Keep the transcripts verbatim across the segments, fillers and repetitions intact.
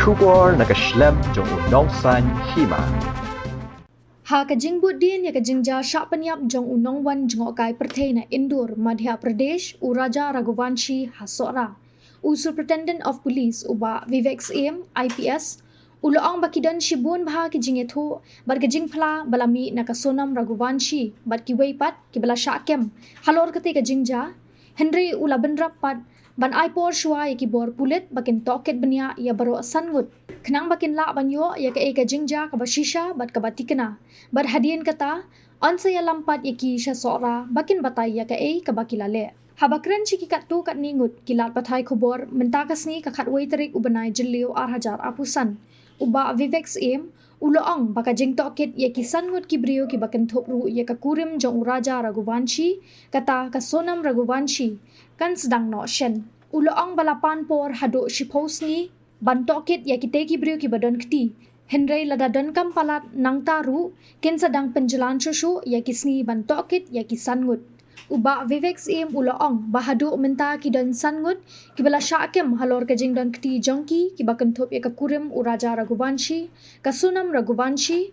Khubor na ka shlem jong u nongsan hima. Ha ka jingbud dien ïa ka jingjia shah pynïap jong u nongwan jngohkai pyrthei na Indore, Madhya Pradesh, u Raja Raghuvanshi ha Sohra. U Superintendent of Police, u Bah Vivek Syiem, I P S, u la ong ba ki don shibun bha ki jingïathuh bad ka jingphla ba la mih na ka Sonam Raghuvanshi bad kiwei pat kiba la shah kem halor katei ka jingjia. Hynrei u la bynrap pat ban ai por shuwa ïa ki bor pulit ba kin tohkit bniah ïa baroh san ngut, khnang ba kin lah ban ïoh ïa kaei ka jingjia kaba shisha bad kaba thikna. Bad hadien kata, yn sa ïalam pat ïa ki sha Sohra ba kin batai ïa kaei kaba ki la leh. Haba kren sha ki katto katne ngut ki lad pathai khubor mynta ka sngi, ka khatwei tarik u bnai Jylliew ar hajar arphew san, u Bah Vivek Syiem u la ong ba ka jingtohkit ïa ki san ngut ki briew kiba kynthup ruh ïa ka kurim jong u Raja Raghuvanshi, kata ka Sonam Raghuvanshi, kan sdang noh shen. U la ong ba la pan por haduh shiphew sngi ban tohkit ïa kitei ki briew kiba don kti. Hynrei lada donkam palat nangta ruh, kin sa dang pynjlan shuh shuh ïa ki sngi ban tohkit ïa ki san ngut. U Bah Vivek Syiem u la ong ba haduh mynta ki don san ngut kiba la shah kem halor ka jingdon kti jong ki, kiba kynthup ïa ka kurim u Raja Raghuvanshi, ka Sonam Raghuvanshi,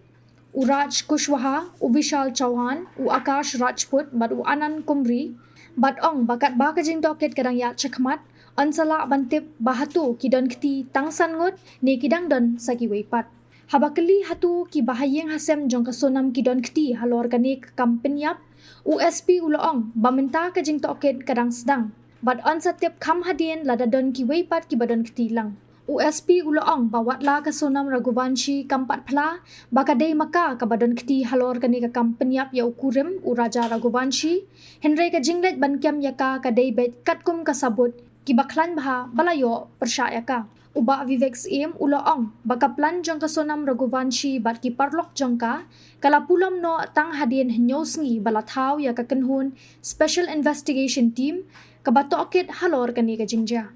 u Raj Kushwaha, u Vishal Chauhan, u Akash Rajput bad u Anand Kumri. Bad ong ba katba ka jingtohkit ka dang ïaid shakhmat, yn sa lah ban tip ba hato ki don kti tang san ngut ne ki dang don sa kiwei pat. Haba kylli hato kiba ha ïing ha sem jong ka Sonam ki don kti halor kane ka kam pynïap, u S P u la ong ba mynta ka jingtohkit ka dang sdang bad yn sa tip kham hadien lada don kiwei pat kiba don kti lang. U S P u la ong ba watla ka Sonam Raghuvanshi kam pat phla ba ka dei ma ka kaba don kti halor kane ka kam pynïap ïa u kurim u Raja Raghuvanshi, hynrei ka jingleit ban kem ïa ka ka dei beit katkum ka sabut kiba khlaiñ bha ba la ïoh pyrshah ïa ka. U Bah Vivek Syiem u la ong ba ka plan jong ka Sonam Raghuvanshi bad ki paralok jong ka ka la pulom noh tang hadien hynñiew sngi ba la thaw ïa ka kynhun Special Investigation Team kaba tohkit halor kane ka jingjia.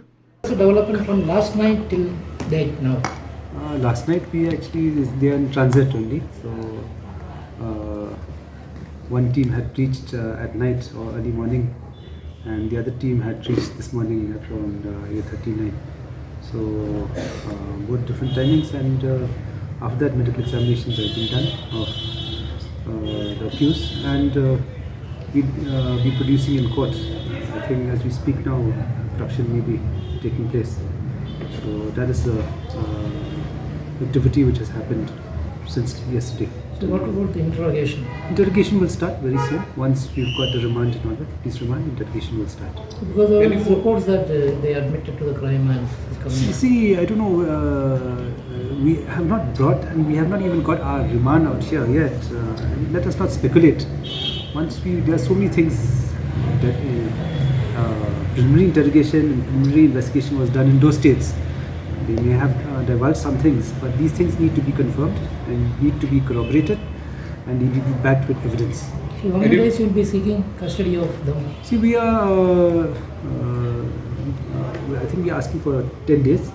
What's the development from last night till date now? Uh, last night we actually, they are in transit only. So uh, one team had reached uh, at night or early morning, and the other team had reached this morning at around uh, eight thirty-nine. So uh, both different timings, and uh, after that medical examinations have been done of uh, the accused, and uh, we'll uh, be producing in court. I think as we speak now, production may be taking place. So that is the uh, activity which has happened since yesterday. So what about the interrogation? Interrogation will start very soon. Once we've got the remand in order, police remand, interrogation will start. Because there are reports that uh, they admitted to the crime and is coming. See, see, I don't know. Uh, uh, we have not brought, and we have not even got our remand out here yet. Uh, let us not speculate. Once we, there are so many things that uh, uh, preliminary interrogation and preliminary investigation was done in those states. They may have uh, divulged some things, but these things need to be confirmed and need to be corroborated, and need to be backed with evidence. So how many days you will be seeking custody of them? See, we are, uh, uh, I think we are asking for ten days,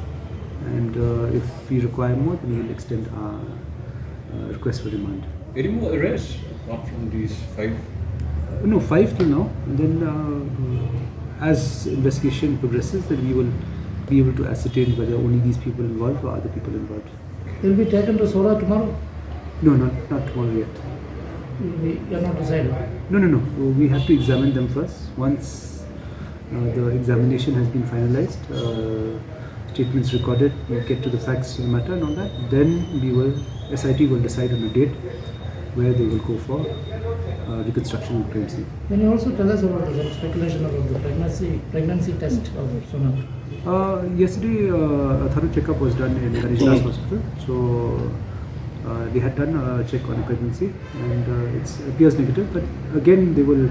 and uh, if we require more, then we will extend our uh, request for remand. Any more arrests apart from these five? Uh, no, five till now. And then, uh, as investigation progresses, then we will be able to ascertain whether only these people involved or other people involved. They'll be taken to Sohra tomorrow? No, not, not tomorrow yet. You, you are not decided? No, no, no. We have to examine them first. Once uh, the examination has been finalized, uh, statements recorded, we get to the facts of the matter and all that, then we will, S I T will decide on a date where they will go for uh, reconstruction of crime scene. Can you also tell us about the speculation about the pregnancy pregnancy test of Sonam? Uh, yesterday, uh, a thorough checkup was done in Ganesh Das Hospital. So uh, they had done a check on pregnancy, and uh, it appears negative. But again, they will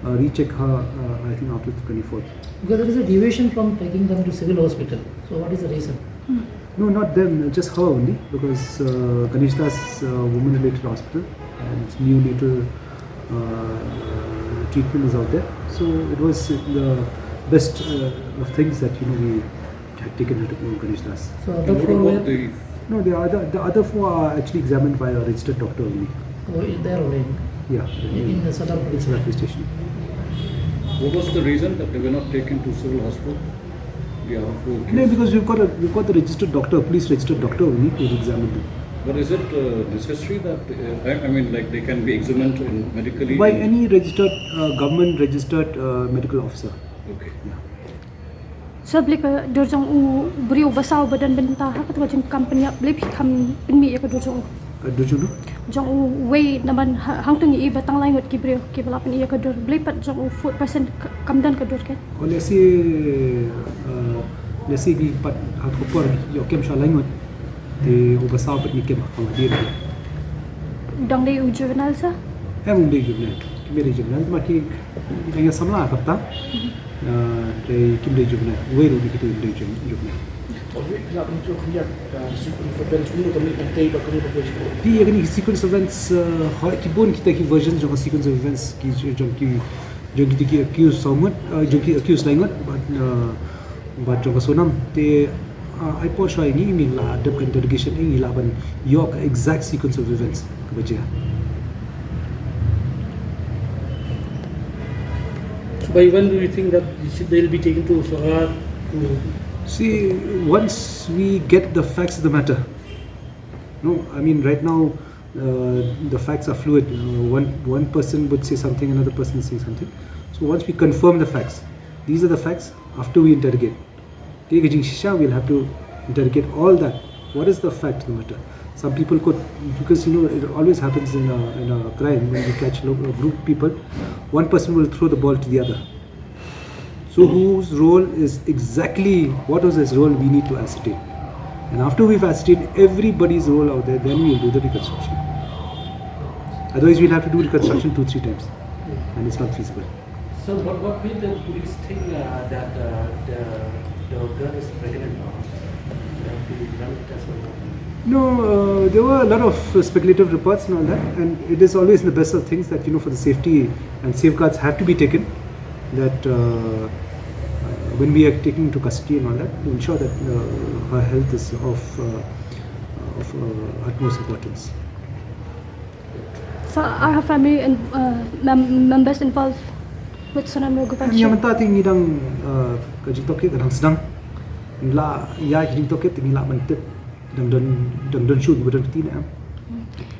uh, recheck her, uh, I think, after the twenty-fourth. Because there is a deviation from taking them to civil hospital. So what is the reason? No, not them, just her only, because uh, Ganesh Das uh, Women Related Hospital and neonatal uh, treatment is out there. So it was the best uh, of things that, you know, we had taken her to Ganesh Das. So the And what four about were the No, the other, the other four are actually examined by a registered doctor only. Oh, in there only? Yeah, In, in the Sadar Police Sadar Police Station. What was the reason that they were not taken to civil hospital? Yeah, who No, because we've got a we've got the registered doctor, police registered doctor only to examine them. But is it uh, necessary that uh, I, I mean, like, they can be examined in medically? By any registered uh, government registered uh, medical officer. Okay. Yeah. Sa bli ka dur jong u briew ba saw ba don bynta ha ka tu jong company bli phi kham pynmih ïa ka dur jong u. Ka dur jong u. Jong u wei namar hangtu ngi i ba tang lai ngut ki briew ki ba la pynmih ïa ka dur bli pat jong u food percent kam don ka dur ke. Oh, let's say uh, let's say ngi pat ha ka por ïoh kem sha lai ngut. Te u ba saw pat ngi kem ha ka dia. U dang dei u juvenile sa? Em um dei juvenile. Kim dei juvenile ma ki dang ïa samla ka ta. Te kim dei juvenile. Wei ruh ki dei juvenile. Of it, la pun tu khyndiat sequence events kumno ka mih tei ba kumno ka poi. Di ïa kini sequence events hoi ki bun kita ki version jong sequence events ki jong ki jong ki ki accused saw ngut jong ki accused lai ngut but but jong ka Sonam te ai por shoi ngi ngi la dep interrogation ngi la ban ïoh ka exact sequence of events ka ba jia. So by when do you think that they'll be taken to Sohra? See, once we get the facts of the matter, no, I mean, right now uh, the facts are fluid. Uh, one one person would say something, another person is saying something. So once we confirm the facts, these are the facts. After we interrogate, take a jingshisha, we'll have to interrogate all that. What is the fact of the matter? Some people could, because you know it always happens in a, in a crime when you catch a group of people, one person will throw the ball to the other. So whose role is exactly, what was his role, we need to ascertain. And after we've ascertained everybody's role out there, then we'll do the reconstruction. Otherwise, we'll have to do reconstruction two, three times. And it's not feasible. So what, what made the police think uh, that uh, the, the girl is pregnant now? No, uh, there were a lot of uh, speculative reports and all that, and it is always in the best of things that, you know, for the safety and safeguards have to be taken, that uh, uh, when we are taken into custody and all that, to ensure that uh, her health is of, uh, of uh, utmost importance. So are her family and uh, mem- members involved with Sonam Raghuvanshi? Ïa mynta te ngi dang uh, ka jingtohkit ka dang sdang. Ngi la ïa ka jingtohkit te ngi la ban tip dang don dang don shuh ngi ba don kti ne em.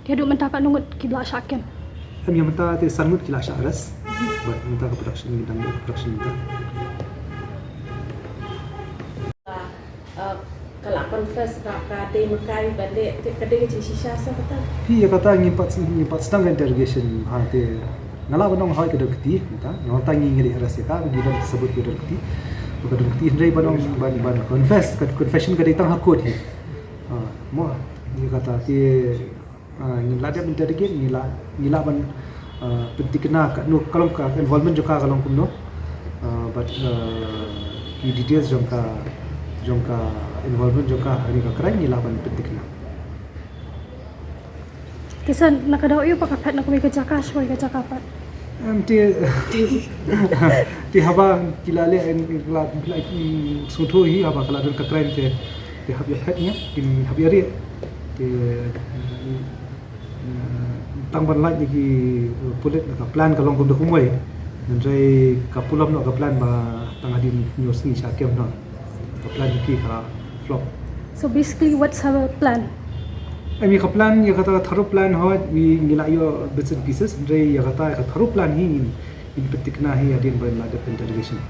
Te haduh mynta katno ngut ki ba la shah kem? Em ïa mynta te san ngut ki la shah arrest. Bad mynta ka production ngi dang production mynta. Ka la confess ba ka dei ma ka i ba leh te ka dei ka jingshisha sa kata. Phi ïa kata ngim pat ngim pat sdang ka interrogation ha te nga la ban ong hoi ka dei kti mynta nga ong ta ngi ngi leh arrest ïa ka ngi don sabut ka dei kti. Ka dei kti hynrei ban ong ban ban confess ka confession ka dei tang ha court hi. Mo ïa kata te Ngin lah dep interrogate, ngin lah ngin lah ban pynthikna ka no ka long ka involvement jong ka ka long kumno. But ki details jong ka jong ka involvement jong ka ha kane ka crime ngin lah ban pynthikna. Te sa na ka daw ïa pat ka phet na kawei ka jaka sha kawei ka jaka pat. Em, te te haba ki la leh en ki la ki la sngewthuh hi haba ka la don ka crime te te hap ïa phet ïa kin hap ïa rieh te tang ban lait ïa ki pulit na ka plan ka long kumta kumwei. Hynrei ka pulom noh ka plan ba tang hadien hynñiew sngi sha kem noh. Ka plan ki ka flop. So basically, what's her plan? Em, ïa ka plan, ïa kata ka tharo plan hoi, ngi ngi la ïoh bits and pieces, hynrei ïa kata ka tharo plan hi ngin ngin pynthikna hi hadien ba la dep interrogation.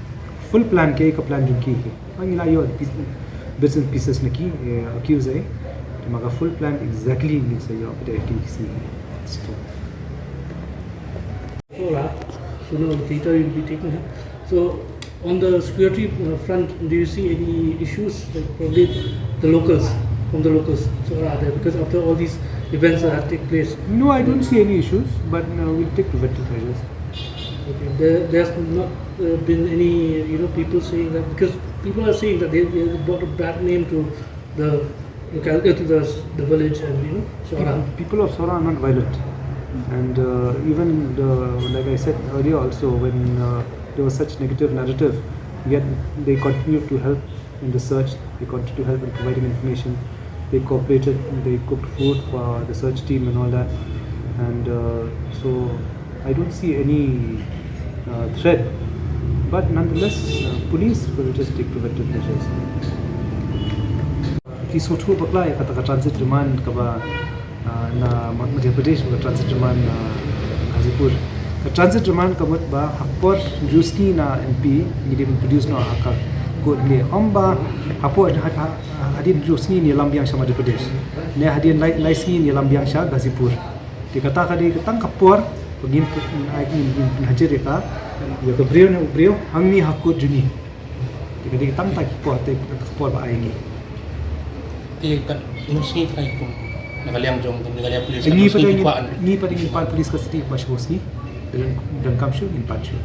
Full plan ke ka plan jong ki hi. Ngi la ïoh bits and pieces na ki accuse ai. Te ma ka full plan exactly ngin sa ïoh pat ha kine ki sngi. Sohra, so now the data you'll be taking. So on the security uh, front, do you see any issues, like probably the locals, from the locals, so are there, because after all these events that have taken place? No, I don't see any issues, but uh, we'll take preventive measures. Okay. There, there's not uh, been any, you know, people saying that, because people are saying that they, they brought a bad name to the locality, to the, the village, and you know, Sohra. People of Sohra are not violent, and uh, even the, like I said earlier also, when uh, there was such negative narrative, yet they continued to help in the search. They continued to help in providing information. They cooperated. They cooked food for the search team and all that, and uh, so I don't see any uh, threat But nonetheless, uh, police will just take preventive measures. Ki sngewthuh bakla ïa kata ka transit demand kaba, uh, na Madhya Pradesh, ka transit demand na Ghazipur. Ka transit demand ka mut ba ha ka por hynriew sngi na M P ngi dei ban produce noh ha ka court ne, ym ba ha por ha, ha, hadien hynriew sngi ngi ïalam biang sha Madhya Pradesh, ne hadien lai, lai sngi ngi ïalam biang sha Ghazipur. Te kata ka dei ka tang ka por ba ngin, ngin ai, ngin, ngin pynhajar ïa ka, ïa ka briew ne u briew hangne ha court jong ngi. Te ka dei ka tang ka por, te ka por ba ai ngi. Te kat hynriew sngi ka kum na ka liang jong, na ka liang police, ngi pat ngi, ngi pat ngin pan police custody ba shiphew sngi. Te don, don kam shuh ngin pan shuh.